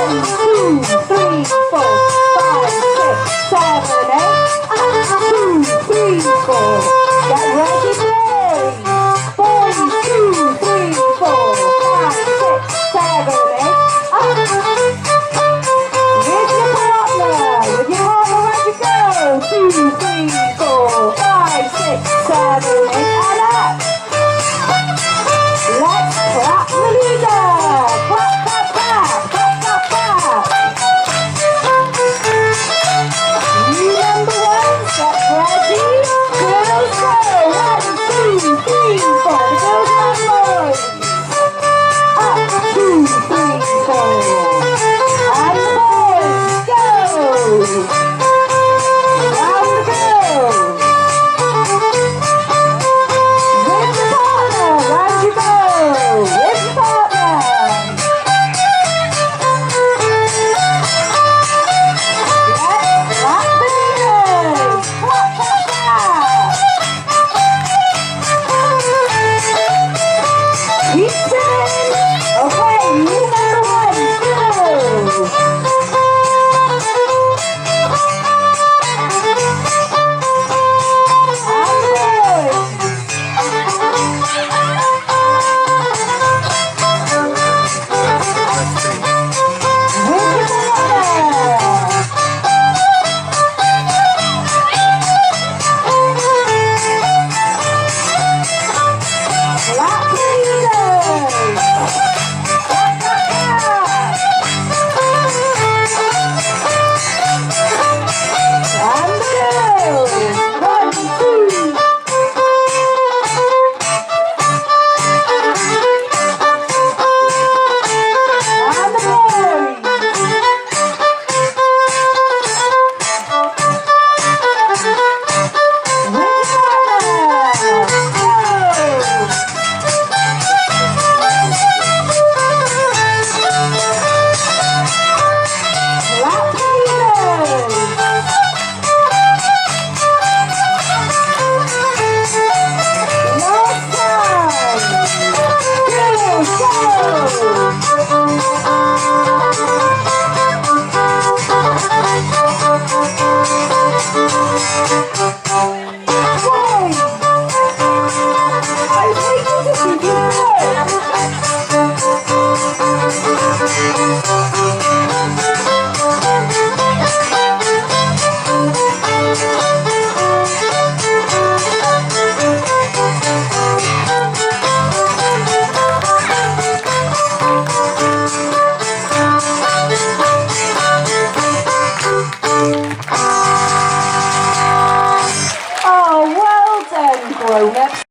1, 2, 3, 4, 5, 6, 7, 8. Up, 2, 3, 4. Get ready, boys. Boys, 2, 3, 4, 5, 6, 7, 8. Up. With your partner. With your partner, round you go. 2, 3, 4, 5, 6, 7, 8, and up. Let's clap the leader. Clap, clap, clap. Clap, clap, clap. New number 1, get ready. Girls go. 1, 2, 3, 4. The girls and boys. Up, 2, 3, 4. And the boys, go. Round the girls. With your partner, round you go. With your partner. Let's clap the leaders. Clap, clap, clap. Keep spinning. Okay, new number 1, go. And the boys. With your partner. Clap the leaders. Clap, clap, clap. And the girls. 1, 2. And the boys. With your partner. Go. Clap the leaders. Last time. Girls, go. Boys. I was waiting to see you go. Oh, well done, grown-ups.